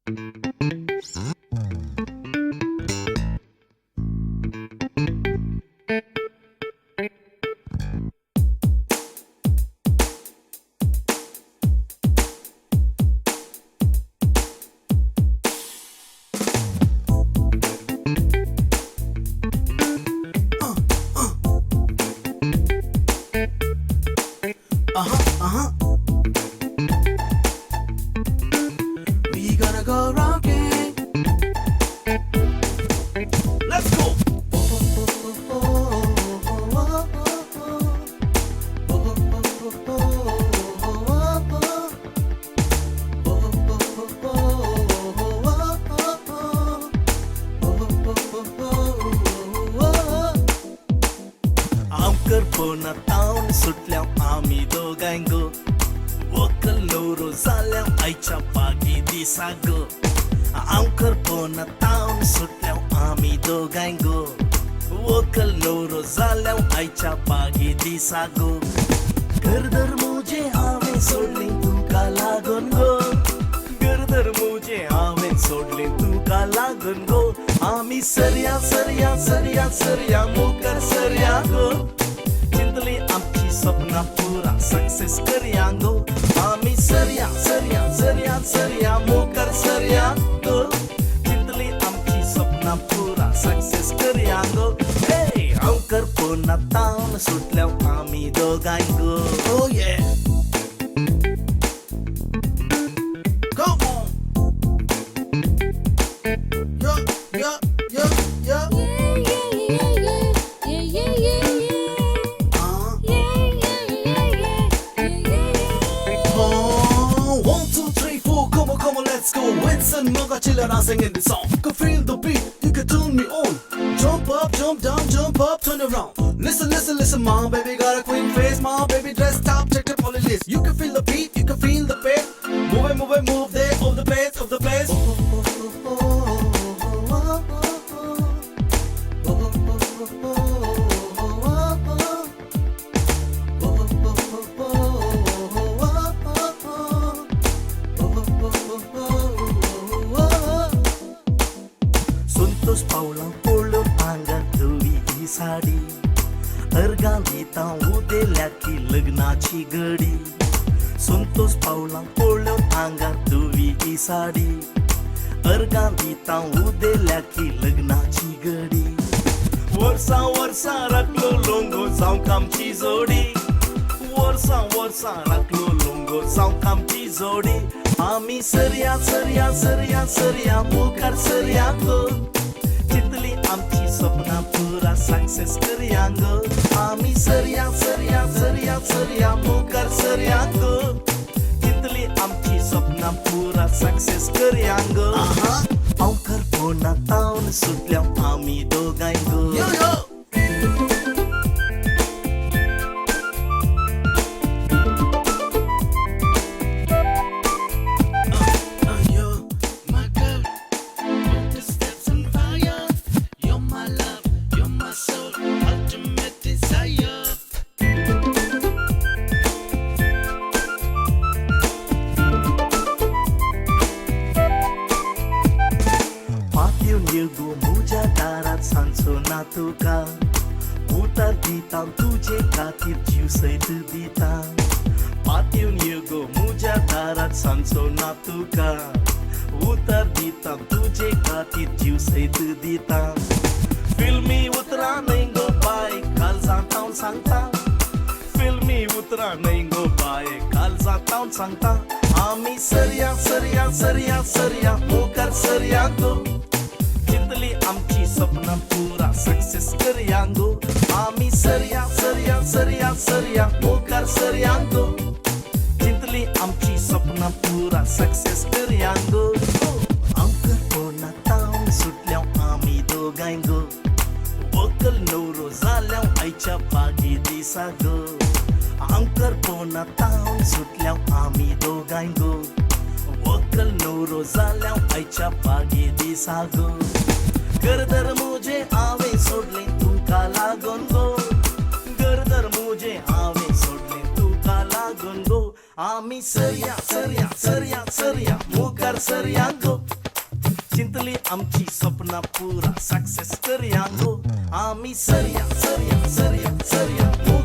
Uh-huh. We gonna go rockin'. Let's go. Amkar पोना तावन सुटल्या आमी दोगांय गो, वकल नवरो जाल्या आयच्या पागी दिसा गो. आमकर पोना तावन सुटल्या आमी दोगांय गो, वकल नवरो जाल्या आयच्या पागी दिसा गो. गरदर मुजे हांवें सोडली तुका लागून गो, गरदर मुजे हांवें सोडली तुका लागून गो. आमी सरया सरया सरया सरया मुखार सरया गो, चिंतली आमची सपना पुरा सक्सेस करया गो. आमी सरया सरया सरया सरया मुखार सरया गो, चिंतली आमची सपना पुरा सक्सेस करया गो. हे हांव करपोना तावन सुटल्या आमी दोगांय गो. Oh yeah. Come on. Yeah, yeah, yeah, yeah. Yeah, yeah, yeah, yeah. Yeah, yeah, yeah. Oh, 1, 2, 3, 4, come on, come on, let's go. Winston Moga chillin', I'm singing this song. Can feel the beat, you can turn me on. Jump up, jump down, jump up, turn around. Listen, listen, listen, mom, baby got a queen face, mom, baby dressed up, check the poly list. You can feel the beat, you can feel the pain. Move it, move it, move there, of the place, of the place. Santosh पावलां पळोवन आंगार धवी ही साडी, अर्गां दिता उदेल्या की लग्नाची गडी. संतोष पावलां पळोवन आंगार धवी ही साडी, अर्गां दिता उदेल्या की लग्नाची गडी. वर्सां वर्सां राखलो लोंगो जावंक आमची जोडी, वर्सां वर्सां राखलो लोंगो जावंक आमची जोडी. आमी सरया सरया सरया सरया मुखार सरया गो, चिंतली आमची सपनां पुरा सक्सेस करया गो. आमी सरया सरया सरया सरया मुखार सरया गो, चिंतली आमची सपनां पुरा सक्सेस करया गो. हांव करपोना तावन सुटल्या आमी दोगांय गो. Yo, yo. You're my girl, put the steps on fire. You're my love, you're my soul, ultimate desire. पात्यो न्यू म्हज्या दारात सांजचो ना तुका, उतार दिता तुजे खातीर जीव सयत दिता. पात्यो न्यू म्हज्या दारात सांजचो ना तुका, उतार दिता तुजे खातीर जीव सयत दिता. फिल्मी उतरां न्हय गो बाय काळजांत हांव सांगता, फिल्मी उतरां न्हय गो बाय काळजांत हांव सांगता. आमी सरया सरया सरया सरया मुखार सरया गो, चिंतली आमची सपनां पुरा सक्सेस करया गो. आमी सरया सरया सरया सरया मुखार सरया गो, चिंतली आमची सपनां पुरा सक्सेस करया गो. आमकर पोना तावन सुटल्या आमी दोगांय गो, वकल नवरो जाल्या आयच्या पागी दिसा गो. आमकर पोना तावन सुटल्या आमी दोगांय गो, वकल नवरो जाल्या आयच्या पागी दिसा गो. गरदर मुजे हांवें सोडलें तुका लागून गो, गरदर मुजे हांवें सोडलें तुका लागून गो. आमी सरया सरया सरया सरया मुखार सरया गो, आमची सपनां पुरा सक्सेस करया गो. आमी सरया सरया सरया सरया.